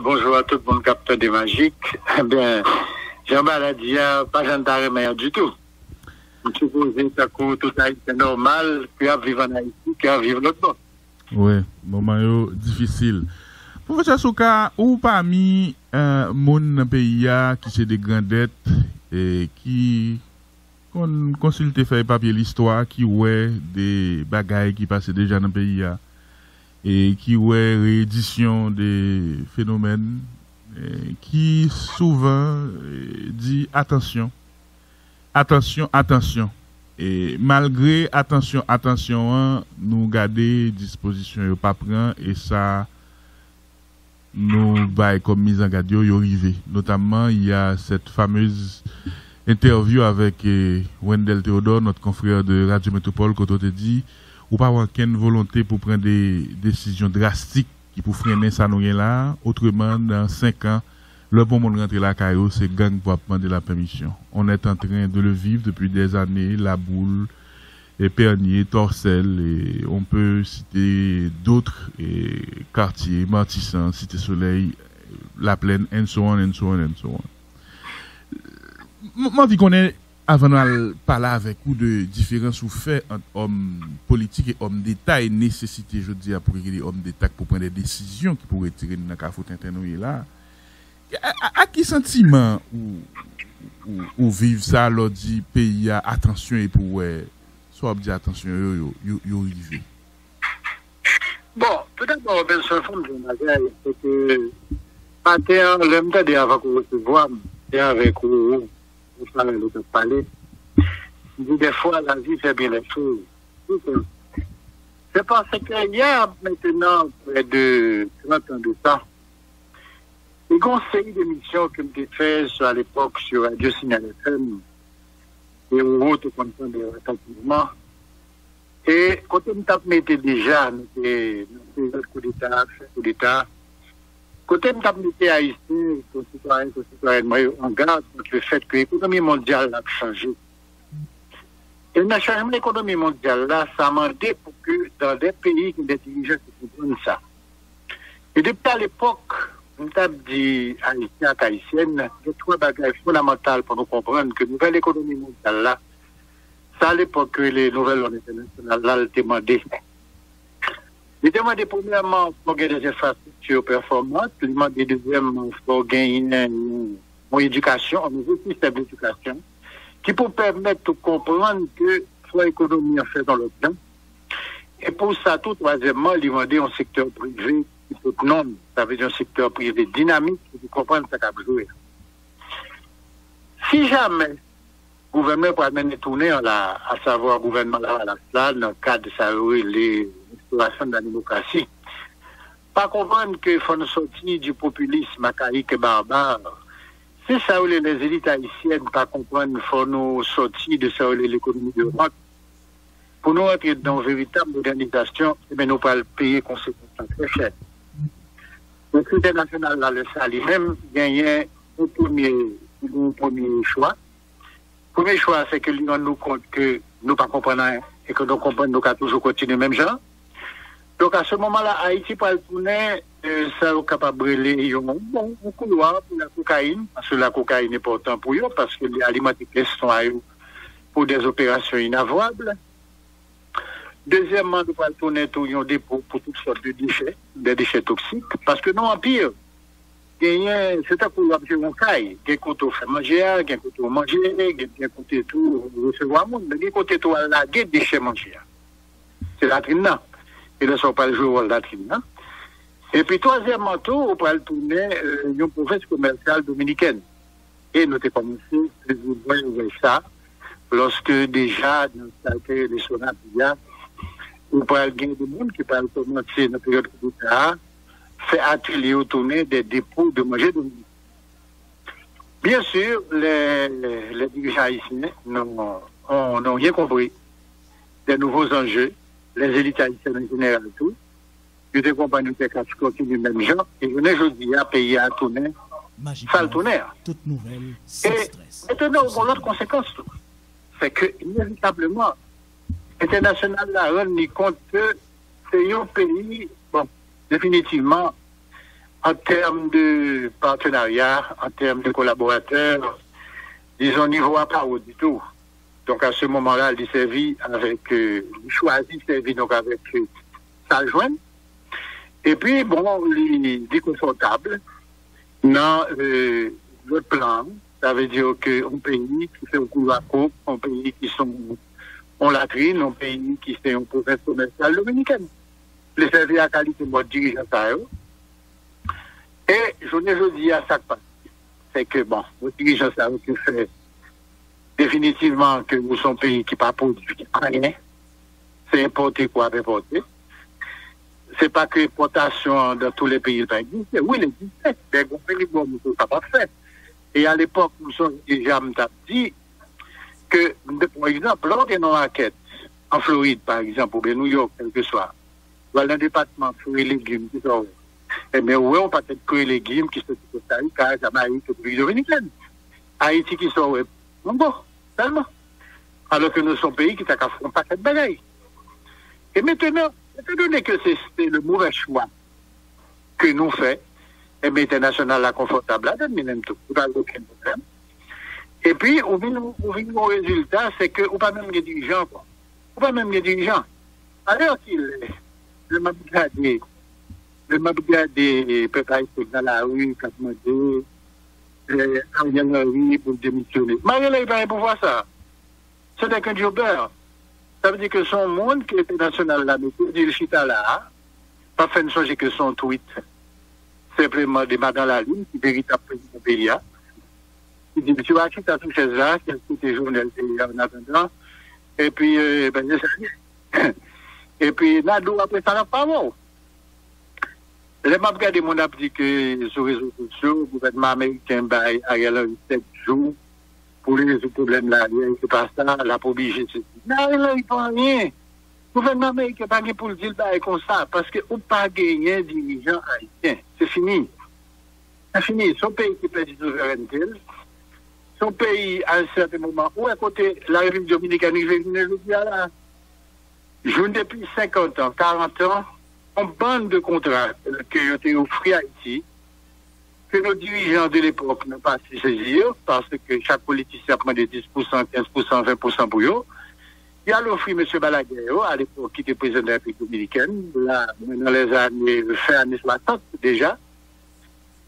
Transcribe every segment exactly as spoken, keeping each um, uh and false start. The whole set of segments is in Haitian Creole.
Bonjou a tout moun k ap tande Majik. Ebyen, jan bagay la di a, pa jan n ta renmen an ditou. M sipoze, tankou tout Ayisyen nòmal, ki ap viv ann Ayiti, ki ap viv lòtbò. Wi, moman yo difisil. Pwofesè Soukar, ou pami eh, moun nan peyi a ki se de grandèt, e ki konn konsilte fèy papye listwa, ki wè de bagay ki pase deja nan peyi a, e ki wè reyedisyon de fenomèn, e ki souvan, e, di atansyon, atansyon, atansyon. E malgre atansyon, atansyon an, nou gade dispozisyon yo pa pran, e sa nou bay kòm mizangad yo, yo rive. Notamman, il y a cette fameuse interview avec eh, Wendell Théodore, notre confrère de Radio Métropole, kote w te di, ou pa wè ankenn volonte pou pran de desizyon drastik ki pou frennen sa nou gen la, otreman, nan senk an, lè pou moun rantre lakay yo, se gang pou ap mande la pèmisyon. On est en train de le vivre depuis des années, La Boule, et Pernier, Torcel, et on peut citer d'autres eh, quartiers, Martissant, Cité Soleil, La Plaine, and so on, and so on, and so on. M- M anvi konnen, avan nou al pale avèk ou de diferans ou fè ant òm politik e òm deta, e nesesite jodi a pou gen de òm deta k pou pran de desizyon ki pou retire n nan kafou tenten nou ye la. A, a, a ki santiman ou, ou, ou viv sa lè w di peyi a, atansyon, epi w wè sa w ap di atansyon yo, yo, yo, yo rive? Bon, toudabò, Benson, fò m di yon bagay, se ke maten an, lè m tande avan ke w resevwa m, se avèk ou, ou, ou Charel ou t ap pale. M di, dèfwa, la vie fait bien les choses. Poukwa? Se paske il y a maintenant près de trente ans de ça, e gen yon seri de emisyon ke m te fè sou, à l'époque, sur Radio Signal F M, e ou te konn tande yo atantivman. E kote m t ap mete deja, nou te nan peryòd koudeta, fè koudeta, kote m t ap mete Ayisyen, konsitwayen, konsitwayèn mwen yo an gad kont le fèt ke ekonomi mondyal la ap chanje. E nan chanjman ekonomi mondyal la, sa mande pou ke nan de peyi gen de dirijan ki konprann sa. E depi alepòk, m t ap di Ayisyen ak Ayisyèn, gen twa bagay fondamantal pou nou konprann ke nouvèl ekonomi mondyal la, sa alepòk yo rele nouvèl òd entènasyonal la, l te mande. Li te mande, premyèman, fò gen de enfrastrikti pèfòman, li mande, dezyèmman, fò genyen yon, yon edikasyon, yon nouvo sistèm edikasyon, ki pou pèmèt ou konprann ke fò ekonomi an fèt yon lòt jan. E pou sa tou, twazyèmman, li mande yon sektè prive ki pot non, sa vle di yon sektè prive dinamik ki pou konprann sa k ap jwe a. Si jamè gouvènman pral mennen tounen an la, asavwa gouvènman Lavalas la, nan kad sa yo rele restauration de la démocratie, pa konprann ke fò n sòti du populisme archaïque et barbare. Si sa yo rele les élites haïtiennes pa konprann, fò nou sòti de sa yo rele l'économie de rente. Pou nou antre nan yon veritab modènizasyon, ebyen, nou pral peye konsekans lan trè chè. Donk, entènasyonal la, lè sa, li menm, genyen yon premye, yon premye chwa. Premye chwa, se ke li rann nou kont ke nou pa konprann anyen e ke nou konprann nou ka toujou kontinye menm jan. Donk, a se moman la, Ayiti pral tounen, e, sa yo kapab rele yon, bon, yon koulwa pou la kokayin, paske la kokayin enpòtan pou yo, paske li alimante kès nwa yo pou dè operasyon inavwab. Dezyèmman, nou pral tounen tou yon depo pou tout sòt de dechè, de dechè toksik, paske nou anpil. Genyen, se tankou w ap jere yon kay, gen kote w fè manje a, gen kote w manje, gen, gen kote tou w resevwa moun, men gen kote tou w al lage dechè manje a. Se latrin nan. E lè sa w pral jwe wòl latrin nan. Epi twazyèmman tou, ou pral tounen, e, yon pwovens komèsyal dominikèn. E nou te kòmanse plizyè bò wè sa, lòske deja nan sa ke le SONAPI a, ou pral gen de moun ki pral kòmanse nan peryòd koudeta a, fè atelye yo tounen de depo de manje dominikèn. Bien sûr, les, les dirigeants haïtiens n'ont, ont, n'ont rien compris des nouveaux enjeux. Les élites haïtiennes en général, tout, yo te konprann yo te ka kontinye menm jan, e jounen jodi a, peyi a tounen sa l tounen an. E mentnan, ou gon lòt konsekans tou. Se ke, inevitableman, entènasyonal la rann li kont ke se yon peyi, bon, definitivman, an tèm de patenarya, an tèm de kolaboratè, dizon, nivo a pa wo ditou. Donk, a se moman la, li sèvi avèk, euh, li chwazi sèvi donk avèk, euh, sa l jwenn. Epi, bon, li, li konfòtab nan, euh, lòt plan an. Sa vle di ke yon peyi ki se yon koulwa kòk, yon peyi ki se yon, yon latrin, yon peyi ki se yon pwovens komèsyal dominikèn. Li sèvi a kalite mòd dirijan sa yo. E jounen jodi a, sa k pase, se ke, bon, yon dirijan sa yo ki fè definitivman ke nou se yon peyi ki pa pwodui anyen. Se enpòte pou ap enpòte. Se pa ke enpòtasyon an dans tous les pays pa egziste. Wi, li egziste. Men gon minimòm ke w kapab fè. E alepòk, m sonje deja m t ap di ke, m te pran egzanp, lè w gen yon makèt an Florid, pa egzanp, oubyen Nouyòk, kèlkeswa, w al nan depatman fwi e legim, ki sa w wè? Ebyen, ou wè yon pakèt fwi e legim ki soti Kostarica, Jamayik, Repiblik Dominikèn. Ayiti, ki sa w wè? Mango, sèlman. Alòske nou se yon peyi ki ta ka fè yon pakèt bagay. E mentnan, etandone ke se, se le move chwa ke nou fè, ebyen, entènasyonal la konfòtab ladann li menm tou. Li pa gen okenn pwoblèm. Epi, ou vin, ou vin gen yon rezilta, se ke ou pa menm gen dirijan ankò. Ou pa menm gen dirijan. Alèkile, lè m ap gade, lè m ap gade pèp ayisyen nan lari k ap mande, eh, Ariel Henry pou l demisyone. Ariel Henry pa gen pouvwa sa. Se te ke Joubert. Sa vle di ke se yon moun ke entènasyonal la mete, di l chita la a, pa fè n sonje ke se yon tweet senpleman de Madan Lalin, ki veritab prezidan peyi a. Li di, "Misye va chita sou chèz la, ki kote Jovenel te ye an atandan." Epi, eh, ben, se sa. Epi, n a di w apre sa, n ap pa wè w. Lè m ap gade moun ap di ke sou rezo sosyo, gouvènman ameriken bay Ariel Henry sèt jou pou li rezoud pwoblèm la, li se pa sa, l ap oblije sesi. Men Ariel Henry pa anyen. Gouvènman ameriken pa gen pou l di l bagay konsa, paske ou pa genyen dirijan ayisyen. Se fini. Se fini. Se yon peyi ki pèdi souverènte l. Se yon peyi, a yon sèten moman, ou wè kote Larepiblik Dominikèn rive jounen jodi a la. Jwenn depi senkant an, karant an, yon bann de kontra ke yo te ofri Ayiti, ke nos dirigeants de l'époque n'ont pas su saisir, paske chak politisyen ap mande dis pou san, kenz pou san, ven pou san pou yo. Y al ofri mesye Balaguer yo, alepòk, ki te prezidan de Repiblik Dominikèn, la, nan lèzane, fen ane swasant deja.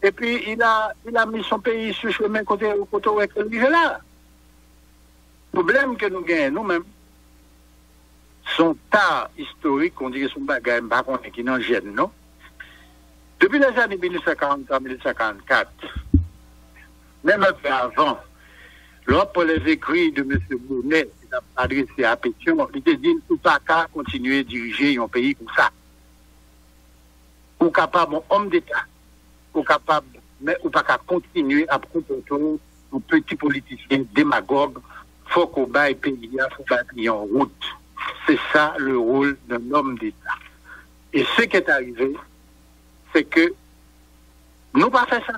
Epi, il a, il a mis son pays sur chemin kote, kote w wè ke l rive la. Pwoblèm ke nou genyen nou menm, se yon ta istorik, on dirait se yon bagay m pa konnen ki nan jèn nou. Depi lèzane mil nèf san karant trwa, mil nèf san karant kat, menm anpil avan, lè w ap pran lèzekri de mesye Bonnet, ki t ap adrese a Pétion, li te di l, ou pa ka kontinye dirije yon peyi konsa. Ou kapab yon òm deta, ou kapab, men ou pa ka kontinye ap konpòte w yon peti politisyen demagòg. Fòk ou bay peyi a, fòk ou bay peyi a yon wout. Se sa le rôle d'un homme d'État. Et ce qui est arrivé, c'est que nou pa fè sa.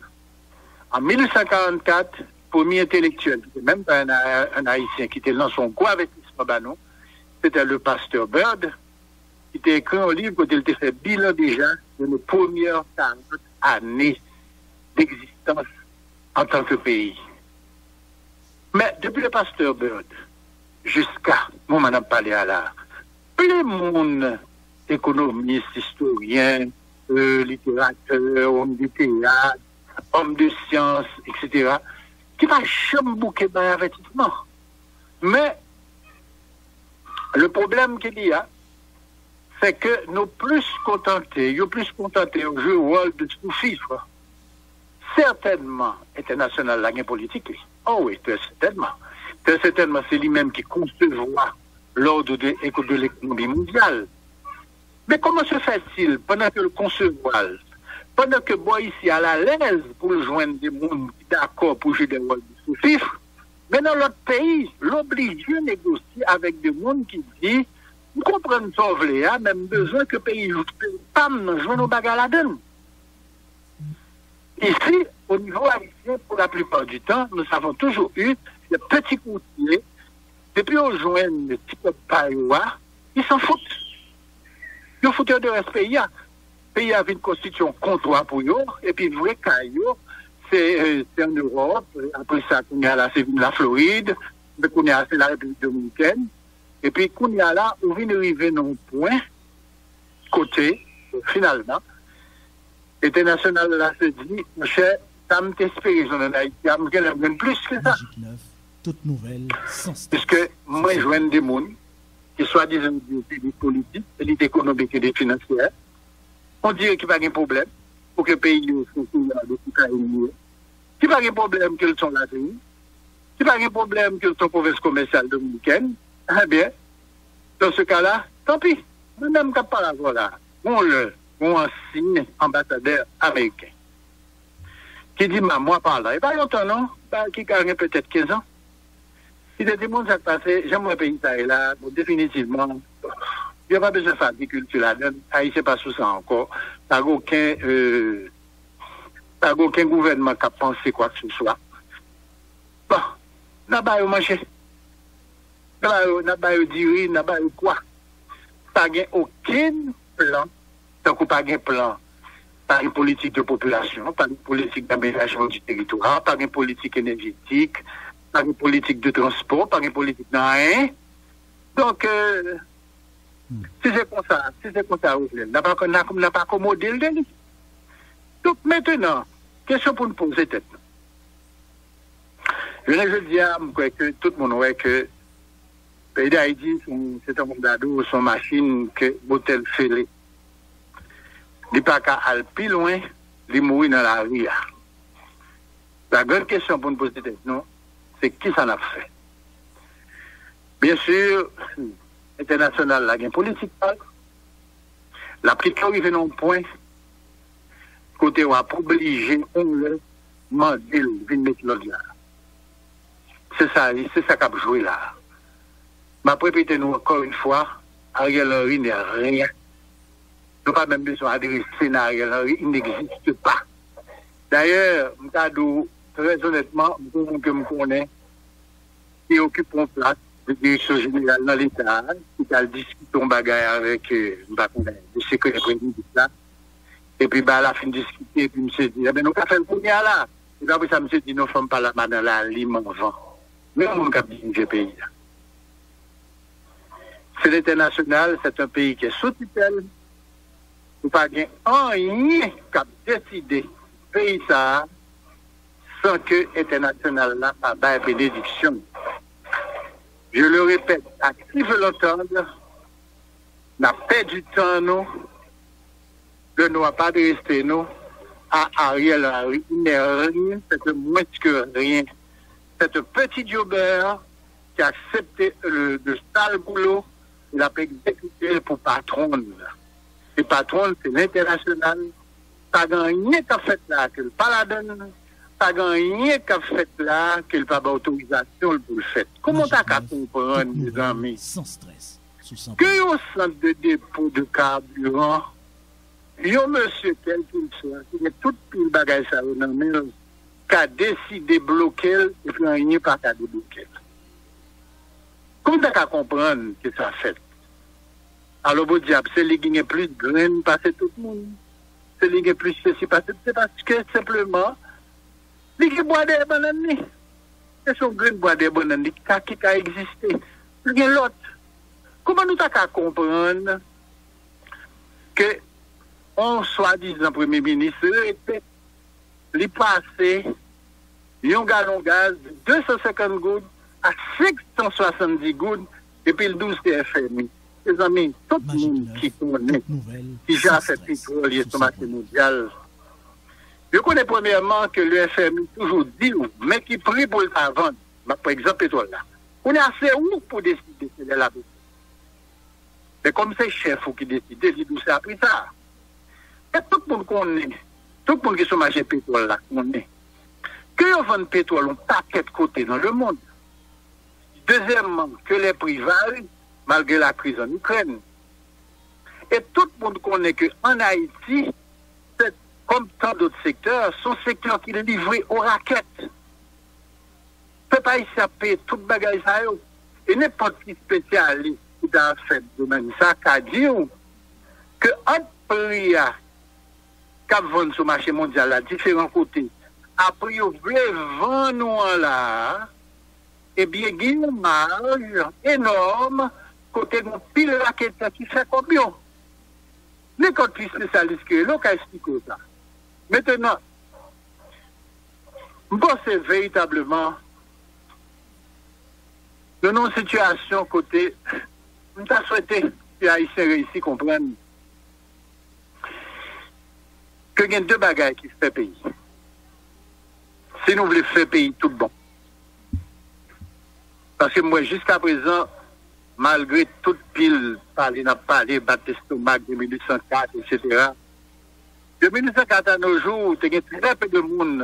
An mil nèf san karannkat, premye entelektyèl, ki te menm pa yon, yon Ayisyen, ki te lanse yon gwo avètisman ba nou, se te le pastè Byrd, ki te ekri yon liv kote l te fè bilan deja de nos premières quarante années d'existence en tant que pays. Men depi le pastè Byrd jiska moman n ap pale a la, plen moun, ekonomis, istoryen, euh, literatè, òm de teyat, òm de syans, etsetera, ki pa janm bouke bay avètisman. Men, le pwoblèm ke li a, se ke nou plis kontante, yo plis kontante yo jwe wòl de sou-fifre. Sètènman, entènasyonal la gen politik li. Oh wi, trè sètènman. Trè sètènman, se li menm ki konsevwa lòd de, de lekonomi mondyal. Men comment se fait-il, pandan ke l konsevwa l, pandan ke bò isi a l alèz pou l jwenn de moun ki dakò pou jwe de wòl de sou-fifre, men nan lòt peyi, l oblije negosye avèk de moun ki di, m konprann sa w vle a, men m bezwen ke peyi, peyi pa m nan jwenn yon bagay ladan l. Ici, au niveau haïtien, pour la plupart du temps, nous avons toujours eu des petits courtiers. Depi yo jwenn ti kòb pa yo a, ils s'en foutent. Yo fout yo de rès peyi a. peyi a vin konstitye yon kontwa pou yo, epi vre kay yo, se, eh, se ann Ewòp, apre sa, kounye a la, se vin Laflorid, men kounye a, se Larepiblik Dominikèn, epi kounye a la, ou vin rive nan yon pwen kote, finalman, entènasyonal la se di, monchè, sa m te espere jwenn ann Ayiti a, m genlè jwenn plis ke sa. Piske mwen jwenn de moun ki swadizan di yo se elit politik, elit ekonomik, elit finansyè, on dirait ki pa gen pwoblèm pou ke peyi yo se yon peyi a de kokayin yo, ki pa gen pwoblèm ke l se yon latrin, ki pa gen pwoblèm ke l se yon pwovens komèsyal dominikèn, ebyen, dans ce cas-là, tanpi, mwen menm k ap pale avè w la, gon lè, gon ansyen anbasadè ameriken ki di m a mwa palan, e pa lontan non, ba, ki ka gen petèt kenz an, li te di moun sa k pase, jan m wè peyi sa ye la, bon, definitivman, yo pa bezwen fè agrikilti ladan l, Ayisyen pa sou sa ankò, pa gen okenn, euh, pa gen okenn gouvènman k ap panse kwakseswa. Bon, n a ba yo manje. N a ba yo, n a ba yo diri, n a ba yo pwa. Pa gen okenn plan, tankou pa gen plan, pa gen politik de popilasyon, pa gen politik d'aménagement du territoire, pa gen politik enèjetik, pa gen politik de transpò, pa gen politik nan anyen. Donk, euh, si se konsa, si se konsa, Roselèn, n ap, n ap, n ap akomode l de li. Donk, mentenan, kesyon pou n poze tèt nou. Jounen jodi a, m kwè ke tout moun wè ke peyi Dayiti, se yon, se tankou m ta di w, se yon machin ke motè l fele. Li pa ka al pi lwen, li mouri nan lari a. La grande question pou n poze tèt nou, se kisa n ap fè? Byen si, entènasyonal la gen politik pa l. L ap kite w rive nan yon pwen kote w ap oblije yon lè mande l vin met lòd la. Se sa, se sa k ap jwe la. M ap repete nou encore une fois, Ariel Henry n'est rien. Nou pa menm bezwen adrese nan Ariel Henry, il n'existe pas. Dayè, m ka di w trè onètman, m gen yon moun ke m konnen ki okipe yon plas de direksyon jeneral nan Leta a, ki t al diskite yon bagay avèk, euh, m pa konnen, le sekrè premye minis la. Epi ba la fin diskite, epi misye di, ebyen, nou ka fè l kounye a la. Epi apre sa, misye di, non, fò m pale a madan Lalim anvan. Men yon moun k ap dirije peyi a. Se lentènasyonal, c'est un pays qui est sous tutelle. Ou pa gen anyen k ap deside peyi sa a san ke entènasyonal la pa bay benediksyon. Je le répète, à qui veut l'entendre, n ap pèdi tan nou, lè nou ap adrese nou a Ariel Henry. Il n'est rien, c'est un moins que rien. C'est un petit jobber ki aksepte, euh, de sal boulot, l ap egzekite l pou patwon l. E patwon l, se lentènasyonal. Pa gen anyen k ap fèt la ke l pa ladan l. Pa gen anyen k ap fèt la ke l pa ba otorizasyon l pou l fèt. Kòman w ta ka konprann, mezanmi, ke yon sant de depo de kabiran, yon mesye kèlkeswa ki gen tout pil bagay sa yo nan men l, ka deside bloke l, epi anyen pa ka debloke l? Kòman w ta ka konprann ke sa fèt? Alò, podyab, se li ki gen plis grenn pase tout moun. Se li gen plis sesi pase, se paske senpleman, li gen bwa dèyè bannann li. E se yon grenn bwa dèyè bannann li ki ka, ki ka egziste. Li gen lòt. Kòman nou ta ka konprann ke yon swadizan premye minis rete, li pase yon galon gaz de de san senkant goud a senk san swasanndis goud, epi l di w se F M I. Mezanmi, tout moun ki konnen ki jan afè petwòl ye sou mache mondyal, yo konnen premyèman ke le F M I toujou di w men ki pri pou l ta vann. M ap pran egzanp petwòl la. Kounye a, se ou pou deside se lè l ap. Men kòm se chèf ou ki deside, li di w se a pri sa a. Men tout moun konnen, tout moun ki sou mache petwòl la konnen ke yo vann petwòl yon pakèt kote nan lemonn. Dezyèmman, ke lè pri vari, malgre lakriz ann Ikrèn. E tout moun konnen ke ann Ayiti, se, kòm tan dòt sektè, se yon sektè ki livre o rakèt. Pèp ayisyen ap peye tout bagay sa yo. E nenpòt ki espesyalis ki ta fè domèn sa ka di w ke ant pri a k ap vann sou mache mondyal la, diferan kote, a pri yo vle vann ou an la a, ebyen, gen yon maj enòm kote gen yon pil raketè ki fè kòb yo. Nenpòt ki espesyalis ke yo, ka eksplike w sa. Mentenan, m panse veritableman, nou nan yon sitiyasyon kote m ta swete ke Ayisyen reyisi konprann ke gen de bagay ki fè peyi. Si nou vle fè peyi tout bon. Paske m wè jiskaprezan, malgre tout pil pale n ap pale, bat lestomak de mil uit san kat, etsetera, de mil uit san kat a nos jours, te gen trè pe de moun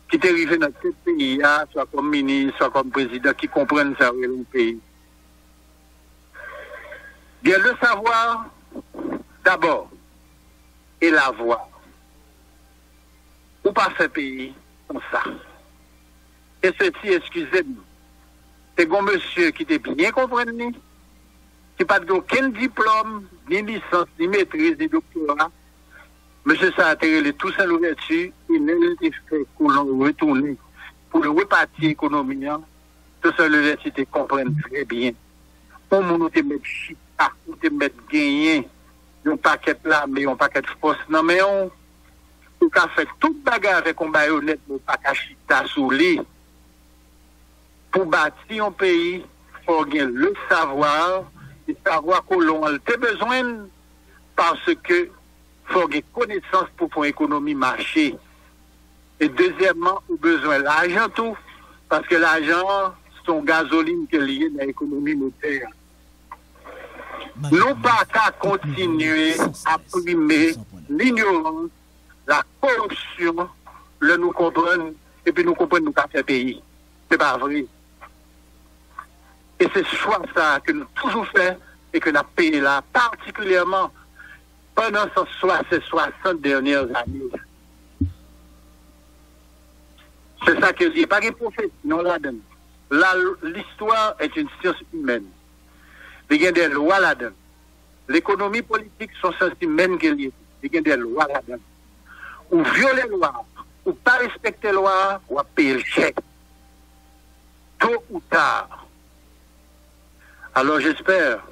ki te rive nan tèt peyi a, swa kòm minis, swa kòm prezidan, ki konprann sa yo rele yon peyi. Il y a le savoir d'abord et l'avoir. Ou pa fè peyi konsa. E seti, eskize m, te gon mesye ki te byen konprann li, ki pa t gen okenn diplòm, ni lisans, ni metriz, ni doktora. Mesye sa a te rele Toussaint Louverture, e lè l te fè kolon yo retounen pou l repati ekonomi an, Toussaint Louverture te konprann trè byen. Yon moun ou te mèt chita, ou te mèt genyen yon pakèt lame, yon pakèt fòs nan men w, ou ka fè tout bagay avèk yon bayonèt, men ou pa ka chita sou li. Pou bati yon peyi, fò w gen le savoir, e savwa kolon an l te bezwen l, paske fò w gen konesans pou fè yon ekonomi mache. E dezyèmman, ou bezwen lajan tou, paske lajan an se yon gazolin ke l ye nan ekonomi modèn. Nou pa ka kontinye ap prime linyorans, la koripsyon, lè nou konprann, epi nou konprann nou ka fè peyi. Se pa vre. E se chwa sa a ke nou toujou fè e ke n ap peye la, patikilyèman pandan san swasant dènyè ane. Se sa ke l ye. Pa gen pwofesi non ladan l. La, l'histoire est une science humaine. Li gen de lwa ladan l. Lekonomi politik se yon syans imèn ke l ye. Li gen de lwa ladan l. Ou vyole lwa a, ou pa respekte lwa a, w ap peye l chè. Tôt ou tard. Alors, j'espère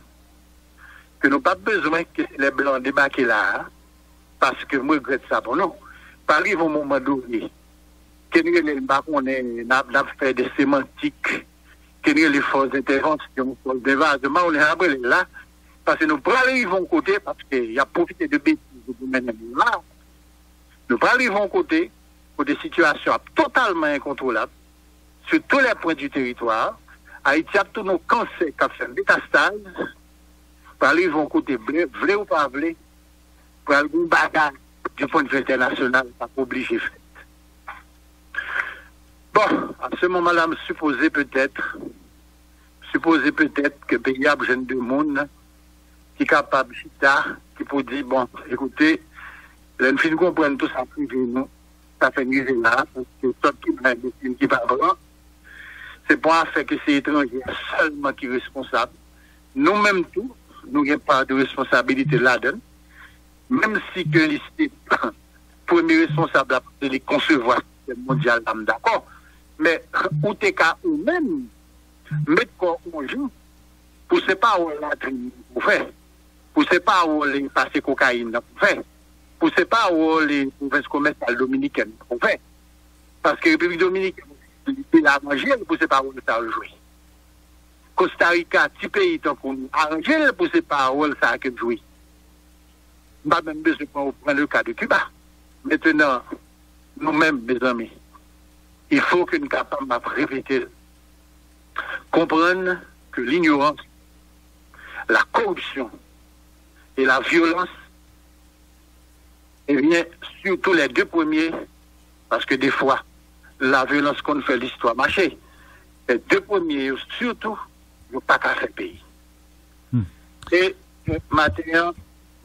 que nou p ap bezwen ke se lè blan debake la a, paske m regrèt sa pou nou. Pa rive yon moman done, ke n rele l, m pa konnen, n ap, n ap fè de semantik, ke n rele fòs entèvansyon, fòs envazyon, m pa konnen sa n ap rele l la, paske nou pral rive yon kote, paske y ap pwofite de betiz yo pou mennen nou la. Nou pral rive yon kote, kote sitiyasyon ap totalman enkontwolab, sur tous les points du territoire. Ayiti ap tounen yon kansè k ap fè metastaz. Pral rive yon kote, vle, vle ou pa vle, pral gen yon bagay, du point de vue entènasyonal, k ap oblije fèt. Bon, à ce moment-là, m sipoze petèt, sipoze petèt ke peyi a ap jwenn de moun ki kapab chita, ki pou di, bon, ekoute, lè n fin konprann tout sa k rive nou, sa fè n rive la, paske sòt ki bay, enbesil ki pa pran, se pa yon afè ke se etranje a sèlman ki responsab. Nou menm tou, nou gen pa de responsabilite ladan l. Menm si ke li se premye responsab la, paske li konsevwa sistèm mondyal la, m dakò. Men ou te ka ou menm met kò w yon jan pou se pa wòl latrin nan pou fè, pou se pa wòl pase kokayin nan pou fè, pou se pa wòl pwovens komèsyal dominikèn nan pou fè. Paske Repiblik Dominikèn, li te la manje l pou se pa wòl sa l jwe. Kosta Rika, ti peyi tankou nou, aranje l pou se pa wòl sa ke l jwe. M pa menm bezwen pran, pran le ka de Kiba. Mentenan, nou menm, mezanmi, il faut que n kapab, m ap repete l, konprann ke linyorans, la koripsyon e la vyolans, ebyen, sitou lè de premye, paske defwa, la vyolans konn fè listwa mache, lè de premye yo, sitou, yo pa ka fè peyi. E maten an,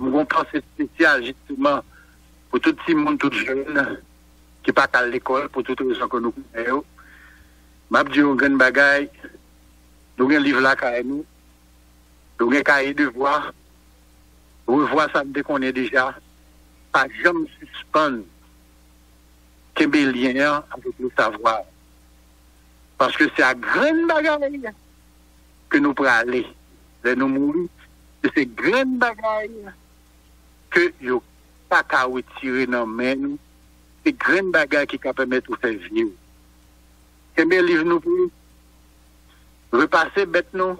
m gen yon panse espesyal, jisteman, pou tout timoun, tout jèn ki pa ka al lekòl, pou tout rezon ke nou konnen yo. M ap di yo yon grenn bagay, nou gen liv lakay nou, nou gen kaye devwa, revwa sa n te konnen deja, pa janm sispann kenbe lyen an avèk le savwa. Paske se ak grenn bagay ke nou prale lè nou mouri, e se grenn bagay ke yo pa ka retire nan men nou, se grenn bagay ki ka pèmèt ou fè vye w. Kenbe liv nou pou nou, repase bèt nou,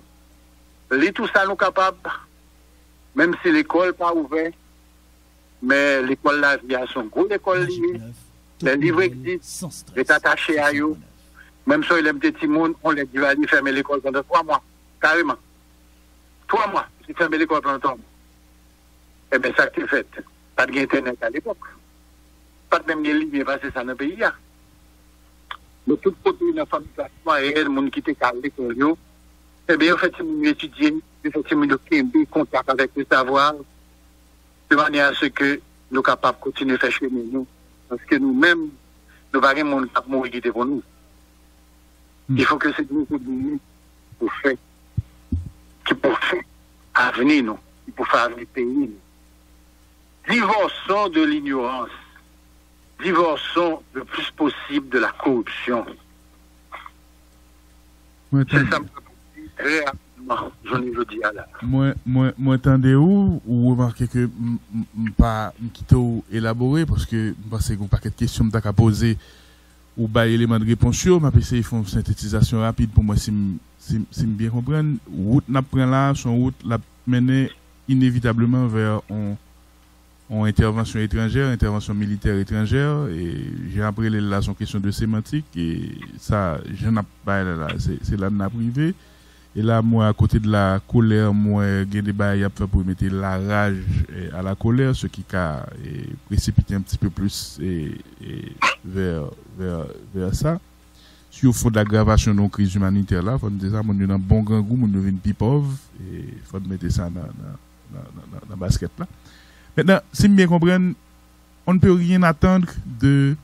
li tou sa nou kapab, menm si lekòl pa ouvè, men lekòl lavi a se yon gwo lekòl li ye. Lè liv egzis, ret atache a yo. Menm si lè m te timoun, on lè Duvalier fèmen lekòl pandan twa mwa, kareman. Twa mwa, li fèmen lekòl pandan twa mwa. Ebyen, sa k te fèt? Pa t gen entènèt alepòk. Pa t menm gen limyè pase sa nan peyi a. Men tout kote nan fanmi klas mwayèn, moun ki te ka al lekòl yo, ebyen, yo fè timoun yo etidye, yo fè timoun yo kenbe kontak avèk le savwa, de manyè a se ke nou kapab kontinye fè chemen nou. Paske nou menm, nou pa gen moun k ap mouri kite pou nou. Il faut que se nou pou nou pou fè, ki pou fè avni nou, ki pou fè avni peyi nou. Divorçons de l'ignorance. Divorçons le plus possible de la corruption. Mwen Se sa tande, m kapab di trè rapidman jounen jodi a la. Mwen, mwen, mwen tande ou, ou remake ke m, m, m pa, m kite w elabore, paske m panse gen yon pakèt kesyon m ta ka poze, ou bay eleman de repons yo, m ap eseye fè yon sentetizasyon rapid pou mwen si m, si, m- si m byen konprann. Wout n ap pran la, se yon wout l ap mennen inevitableman vè yon yon entèvansyon etranjè, entèvansyon militè etranjè, e jan ap rele l la, se yon kesyon de semantik, e sa, jan n ap bay la la, se se la n ap rive. E la, m wè akote de la kolè, m wè gen de bagay y ap fè pou mete la rage eh, à la colère, ce qui ka eh, précipiter un petit peu plus eh, eh, vers, vers, vers ça. Sur fond d'aggravation de yon kriz imanitè la, fò n di sa, moun yo nan bon grangou, moun yo vin pi pòv, e fò n mete sa nan, nan, nan, nan, nan, nan baskèt la. Maintenant, si m byen konprann, on ne peut rien attendre de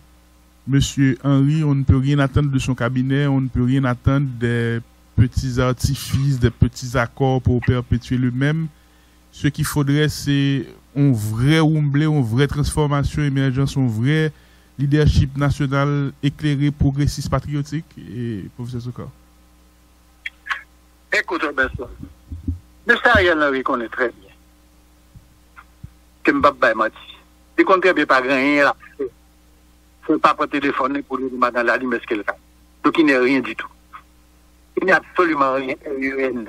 Monsieur Henry, on ne peut rien attendre de son cabinet, on ne peut rien attendre des petits artifices, des petits accords pour perpétuer le même. Ce qu'il faudrait, c'est un vrai Wumble, une vraie transformation, émergence, un vrai leadership national éclairé, progressiste, patriotique, et professeur Soukar. Ekout, Robertson, mesye Ariel Henry konnen trè byen ke m p ap bay manti. Li konn trè byen pa gen anyen l ap fè. Fò l pa pran telefòn li pou li di madan Lalime èske l ka. Donc, il n'est rien du tout. Il n'est absolument rien, R E N.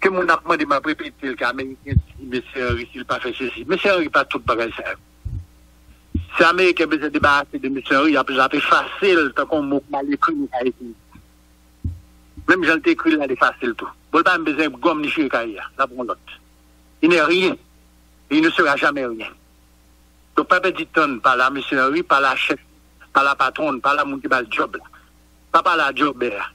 Ke moun ap mande m ap repete l ke Ameriken di Mesye Henry si l pa fè sesi. Mesye Henry pa tout bagay sa yo. Si Ameriken bezwen debarase de Mesye Henry, y ap, y ap efase l tankou yon mo k mal ekri nou ka ekri. Menm jan l te ekri l la, l efase l tou. Bon, l pa menm bezwen gòm ni chire kay a. L ap yon lòt. Il n'est rien. Et il ne sera jamais rien. Donk, pa pèdi tan, pa la Mesye Henry, pa la chèf, pa la patwòn, pa la moun ki ba l djòb la. Pa pale a djòbè a.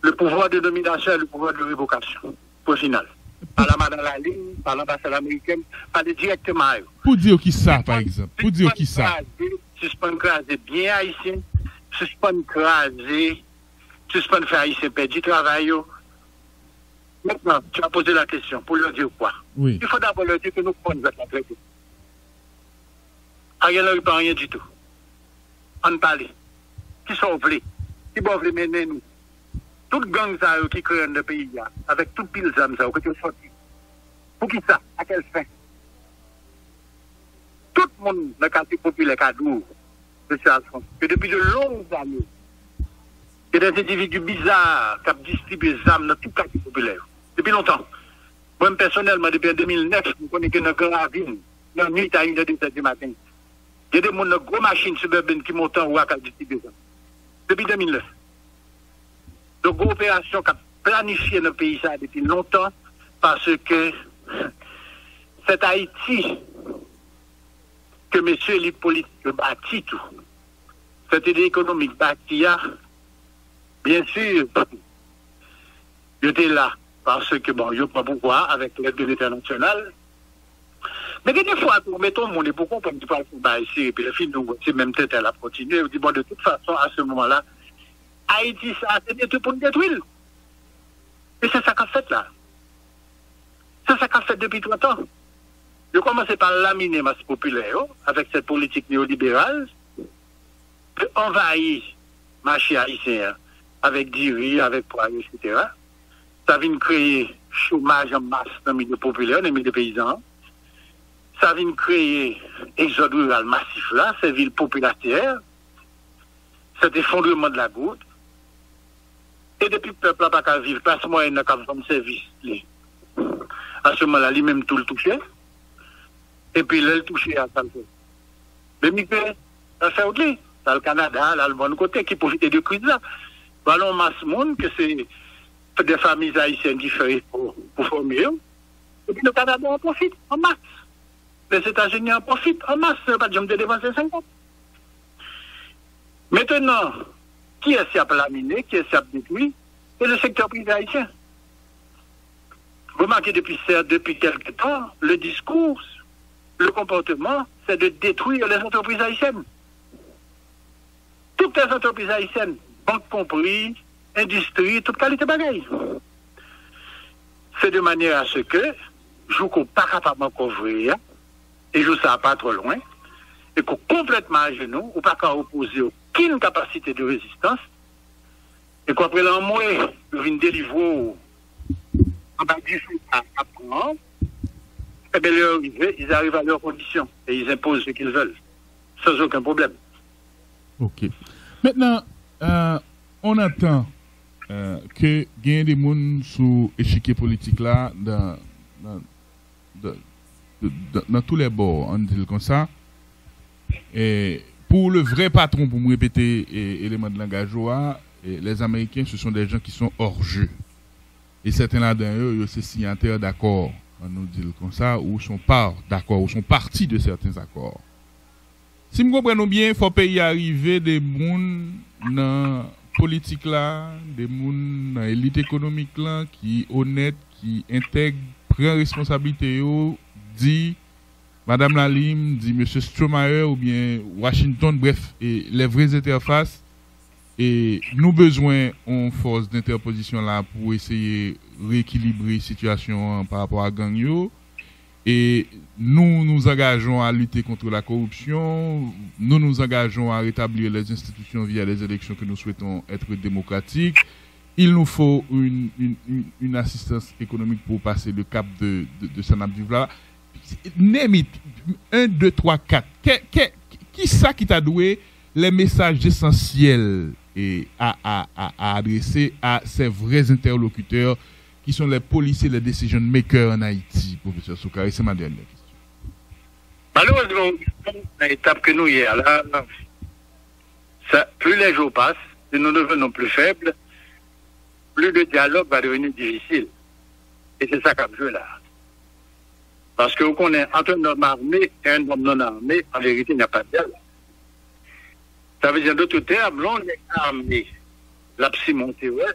Le pouvoir de nomination et le pouvoir de révocation. Pwen final. Pa la madan Lalime, pa la anbasad amerikèn, pale dirèkteman a yo. Pou di yo kisa, pa egzanp? Pou di yo kisa? Sispann kraze byen Ayisyen, sispann kraze, sispann fè Ayisyen pèdi travay yo. Maintenant, tu as posé la question, pour leur dire quoi? Oui. Il faut d'abord leur dire que nous prenons la traite. Ariel Henry pa anyen ditou. Ann pale. Kisa w vle? Kibò w vle mennen nou? Tout gang sa yo ki kreye anndan peyi a, avèk tout pil zam sa yo, kote yo sòti? Poukisa? A kèl fen? Tout moun nan katye popilè ka di w, mesye Alphonse, ke depi de longues années, gen des individus bizarres k ap distribye zam nan tout katye popilè yo. Depi lontan. Mwen, pèsonèlman, depi an de mil nèf, m konnen ke nan Gran Ravin, nan nwit a inè de zè di maten, gen de moun nan gwo machin Suburban ki monte anwo a k al distribye zam. Depi de mil nèf. Donk, gen operasyon k ap planifye nan peyi sa a depi lontan, paske sèt Ayiti ke mesye elit politik yo bati tou, sèt ide ekonomik bati a, byen si, yo te la, paske, bon, yo pran pouvwa a avèk lèd de lentènasyonal. Men gen de fwa tou, ou mete yon moun epi w konprann li pral fè yon bagay serye, epi lè fini, ou wè se menm tenten l ap kontinye, ou di, bon, de tout fason, a se moman la, Ayiti sa a, se detwi pou n detwi l. E se sa k ap fèt la. Se sa k ap fèt depi trant an. Yo kòmanse pa laminen mas popilè yo avèk sèt politik neyoliberal, ke anvayi mache ayisyen an avèk diri, avèk pwa, etsetera. Sa vin kreye chomaj an mas nan milye popilè, nan milye peyizan an. Sa vin kreye egzòd riral masif la, sèvi l popilatè, sèt efondreman de la goud. E depi pèp la pa ka viv, klas mwayèn nan k ap vann sèvis li, a se moman la, li menm tou l touche. Epi lè l touche a, sa l fè? L emigre, l al fè wout li, l al Kanada, l al bann kote ki pwofite de kriz la. Vwala yon mas moun ke se de famiy ayisyèn ki fè efò pou fòme yo. Epi le Kanada an pwofit an mas. Lèzetazini an pwofit an mas, yo pa t janm te depanse senkant. Mentnan, kiyès y ap laminen, kiyès y ap detwi? Se le sektè prive ayisyen. Remake depi, depi kèlke tan, le discours, le comportement, c'est de détruire les entreprises haïtiennes. Toutes les entreprises haïtiennes, bank konpri, endistri, tout kalite bagay. Se de manyè a se ke, jou ke w pa kapab ankò vre a, e jou sa a pa twò lwen, e ke w konplètman ajenou, ou pa ka opoze okenn kapasite de rezistans, e ke w ap rele anmwe, yo vin delivre w anba difou sa a ap pran an, ebyen, lè yo rive, ils arrivent à leurs conditions et ils imposent ce qu'ils veulent, sans aucun problème. Ok. Maintenant, euh, on entend euh, que gen de moun sou echikye politik la dans, dans, dans, dans, dans tous les bords, on dit comme ça. Et pour le vrai patron, pour me répéter élément de langage, les Américains, ce sont des gens qui sont hors jeu. E sèten ladan yo, yo se siyatè dakò, ann nou di l konsa, ou se yon pa dakò, ou se yon pati de sèten akò. Si m konprann ou byen, fò peyi a rive de moun nan politik la, de moun nan elit ekonomik lan ki onèt, ki entèg, pran responsablite yo, di, Madanm Lalim, di mesye Stromayer oubyen Washington, brèf, e les vraies interfaces, e nou bezwen yon fòs dentèpozisyon la pou eseye rekilibre sitiyasyon an pa rapò a gang yo. Et nous nous engageons à lutter contre la corruption, nous nous engageons à rétablir les institutions via des élections que nous souhaitons être démocratiques. Il nous faut une, une, une, une assistance économique pour passer le cap de, de, de sa n ap viv la. Name it, un, deux, trois, quatre. Ke, ke, ki sa ki ta dwe les messages essentiels et à, à, à, à adresser à ces vrais interlocuteurs qui sont les policiers, les decision makers en Haïti, professeur Soukari? C'est ma dernière question. Malerezman, nan etap ke nou ye a la, sa, plus les jours passent, et nous devenons plus faibles, plus le dialogue va devenir difficile. Et c'est ça k ap jwe la. Parce que vous connaissez, entre un homme armé et un homme non armé, en vérité, il n'y a pas de dialogue. Sa vle di, an dòt tèm, lè yon nèg ame, l ap simonte, wè,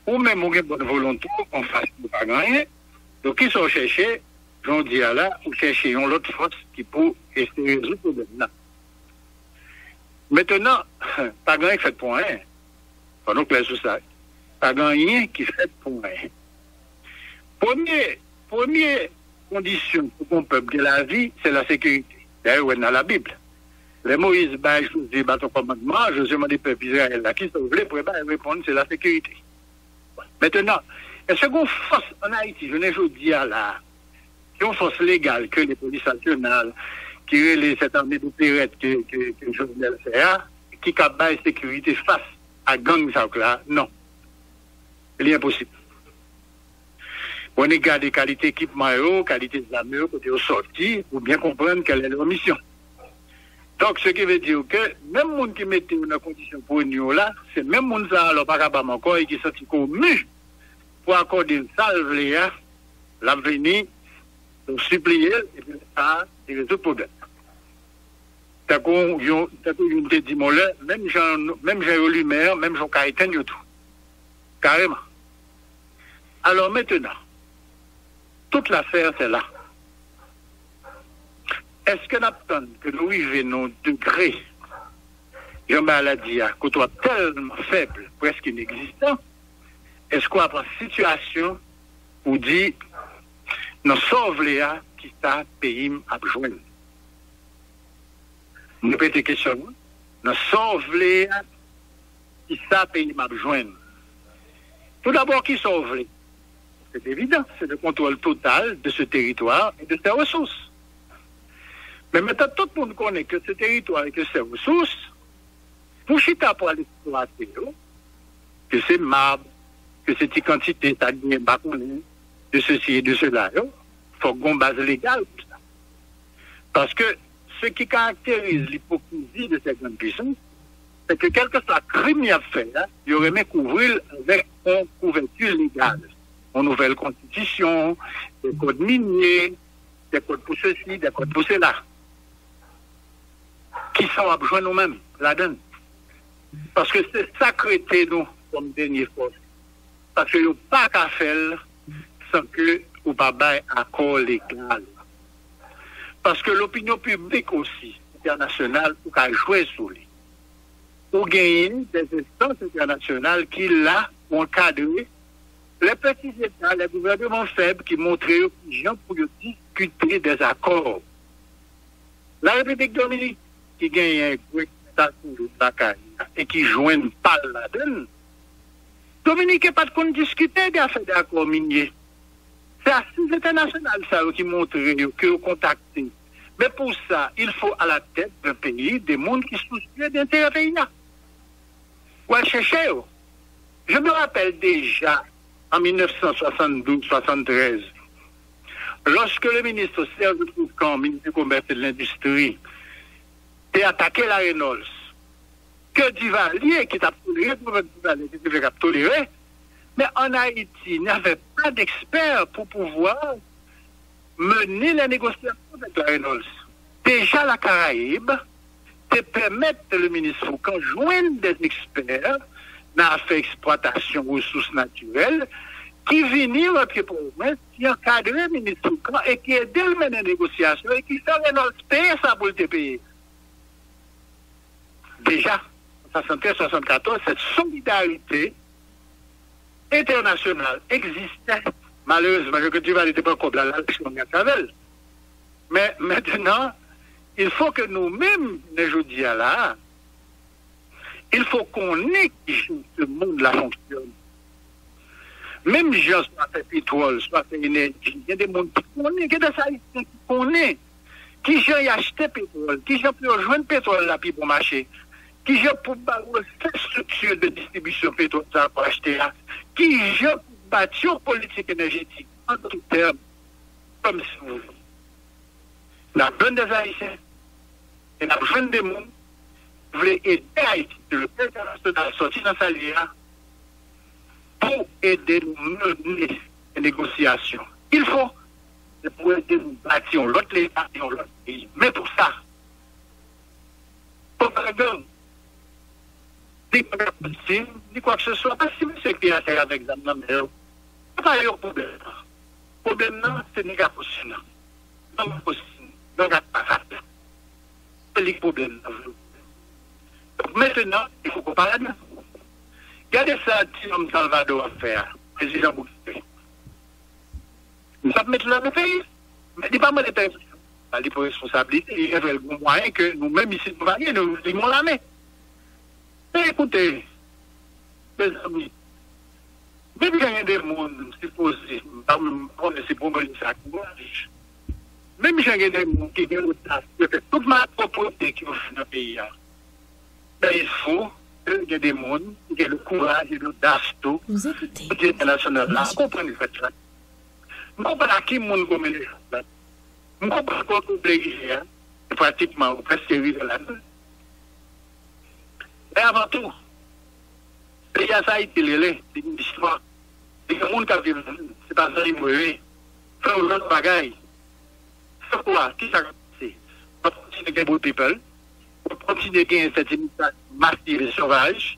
ou menm ou gen bòn volonte w, anfas ou pa gen anyen. Donk, kisa w chèche? Jan w di a la, ou chèche yon lòt fòs ki pou eseye rezoud pwoblèm nan. Mentnan, pa gen anyen k fèt pou anyen. Fò nou klè sou sa. Pa gen anyen ki fèt pou anyen. Premye, premye kondisyon pou yon pèp gen lavi, se lasekirite. Dayè, ou wè nan Labib. Lè Moyiz bay Jozye baton kòmandman an, Jozye mande pèp Izrayèl la, kisa w vle pou yo bay? Yo reponn, se lasekirite. Mentnan, èske gen yon fòs ann Ayiti, jounen jodi a la a, ki yon fòs legal ke le polis nasyonal, ki rele sèt ame de perèt ke, ke, ke Jovenel fè a, ki ka bay sekirite fas a gang sa yo k la a? Non. Li enposib. Bon, nou gade kalite ekipman yo, kalite zam yo, kote yo sòti, ou byen konprann kèl è lè misyon. Donk, ce qui veut dire que menm moun ki mete yo nan kondisyon pou yo ni yo la, se menm moun sa a, lè w pa kapab ankò, e ki santi ke w mi pou akòde l sa l vle a, l ap vini, ou sipliye l, epi lè sa a, li rezoud pwoblèm. Tankou yon, tankou youn te di m yon lè, menm jan, menm jan yo limen an, menm jan w ka etenn yo tou. Kareman. Alò, mentnan, tout lafè, se la. Èske n ap tann ke nou rive nan yon degre, jan bagay la di a, kote w ap tèlman fèb, prèske inegzistan? Èske w ap an sitiyasyon pou di, nan sa w vle a, kisa peyi m ap jwenn? M repete kesyon m nan, sa w vle a, kisa peyi m ap jwenn? Toudabò, kisa w vle? C'est évident, c'est le contrôle total de ce territoire et de ses ressources. Men mentnan tout moun konnen ke se teritwa e ke se resous, pou chita pou al eksplwate yo, ke se mab, ke se ti kantite sa k genyen m pa konnen, de sesi e de sela yo, fòk gon baz legal pou sa. Paske ce qui caractérise l'hypocrisie de ces grandes puissances, c'est que quel que soit krim y ap fè a, yo renmen kouvri l avèk yon kouvèti legal, yon nouvèl konstitisyon, de kòd minye, de kòd pou sesi, de kòd pou sela. Kisa w ap jwenn ou menm ladan l? Paske se sa k rete nou kòm dènye fòs. Paske yo pa ka fè l san ke ou pa bay akò legal. Paske lopinyon piblik osi entènasyonal, ou ka jwe sou li. Ou genyen des instances internationales ki la pou ankadre les petits États, les gouvernements faibles ki montre yo kijan pou yo diskite des accords. La Repiblik Dominik, ki genyen gwo eksplwatasyon yo lakay la e ki jwenn pa l ladan l, Dominiken pa t konn diskite de afè de akò minye. Se asiz entènasyonal sa yo ki montre yo, ke yo kontakte. Men pou sa, il faut à la tête d'un pays de moun ki sousye de enterè peyi a. Ou al chèche yo. Je me rappelle déjà, en mille neuf cent soixante-douze soixante-treize, lorsque le ministre Serge Fourcand, ministre du Commerce et de l'Industrie, te atake la Reynolds, ke Duvalier, ki t ap tolere, gouvènman Duvalier, ki te fèk ap tolere, men ann Ayiti, n avè pa d ekspè pou pouvwa mennen lè negosyasyon avèk la Reynolds. Deja la Karayib te pèmèt le minis Fourcand jwenn dè ekspè nan afè eksplwatasyon resous natirèl ki vini nan pye Pòtoprens, ki ankadre minis Fourcand e ki ede l mennen negosyasyon e ki fè Reynolds peye sa pou l te peye. Deja, an swasanntèz swasannkatòz, cette solidarité internationale existait. Malerezman, Jean-Claude Duvalier te pran kòb la, l al fè yon avè l. Men mentnan, il faut que nou menm, jounen jodi a la, il faut konnen kijan se mond la fonksyone. Menm jan sou afè petwòl, sou afè enèji, gen de moun ki konnen, gen de Ayisyen ki konnen kijan y achte petwòl, kijan pou yo jwenn petwòl la pi bon mache, kijan pou ba yo sèl estrikti de distribisyon petwòl sa pou achte a, kijan pou bati yon politik enèjetik, an tout tèm, kòm si w vle. N ap jwenn de Ayisyen, e n ap jwenn de moun ki vle ede Ayiti, ke le pèp entènasyonal sòti nan sa l ye a, pou ede nou mennen negosyasyon. Il faut, se pou ede nou bati yon lòt Leta, yon lòt peyi. Men pou sa, pwopagann, ni kontrapwodiksyon, ni kwa ke se swa, pa si mesye ki atè avèk zam nan men yo. Se pa yo pwoblèm nan. Pwoblèm nan, se nèg Apòs yo nan. Nonm Apòs, nonm ak patat. Se li k pwoblèm nan vre. Donk, mentnan, il faut qu'on parle de gade sa ti nonm Salvador ap fè a, prezidan Bukele. Li p ap mete l nan peyi. Men li pa mande pèsonn. Sa li pran responsablite, li fè l gon mwayen ke nou menm isit nou pa gen, nou li gon lame. Men ekoute, mezanmi, menm jan gen de moun sipoze, m pa m pa konnen si pou mwen li sa kouraj. Menm jan gen de moun ki gen odas de fè tout malpwòpte ke yo fè nan peyi a. Ben, il faut que gen de moun ki gen le courage et l'audace tou pou di entènasyonal la konprann fèt la. M konprann a ki moun konmen le chan la. M konprann kote w vle rive a, se pratikman ou prèske rive la. Men avan tou, peyi a se Ayiti l rele, li gen istwa, li gen moun k ap viv ladan l, se pa zanmi m rele. Fè yon lòt bagay. Fè kwa? Kisa k ap pase? W ap kontinye gen bout people, w ap kontinye gen sèt imigrasyon masiv e sovaj.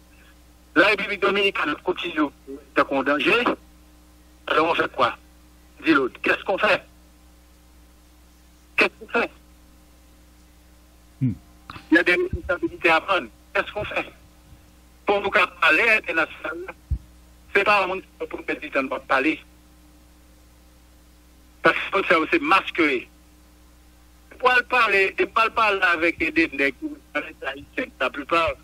La Repiblik Dominikèn ap kontinye tankou yon danje. Alors on fait quoi? Dit l'autre. Qu'est-ce qu'on fait? Qu'est-ce qu'on fait? Hmm. Il y a des responsabilités à prendre. Qu'est-ce qu'on fait? Pou nou ka pale entènasyonal la, se pa moun sa yo pou nou pèdi tan nou ap pale. Paske moun sa yo se mask yo ye. Ou al pale, e m pral pale avèk de nèg ki rekonèt ayisyen. La plupart,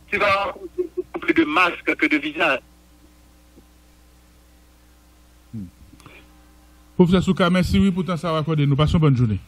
tu vas rencontrer beaucoup plus de masques que de visages. Pwofesè Souka, mèsi wi pou tan sa w akòde nou. Pase yon bòn jounen.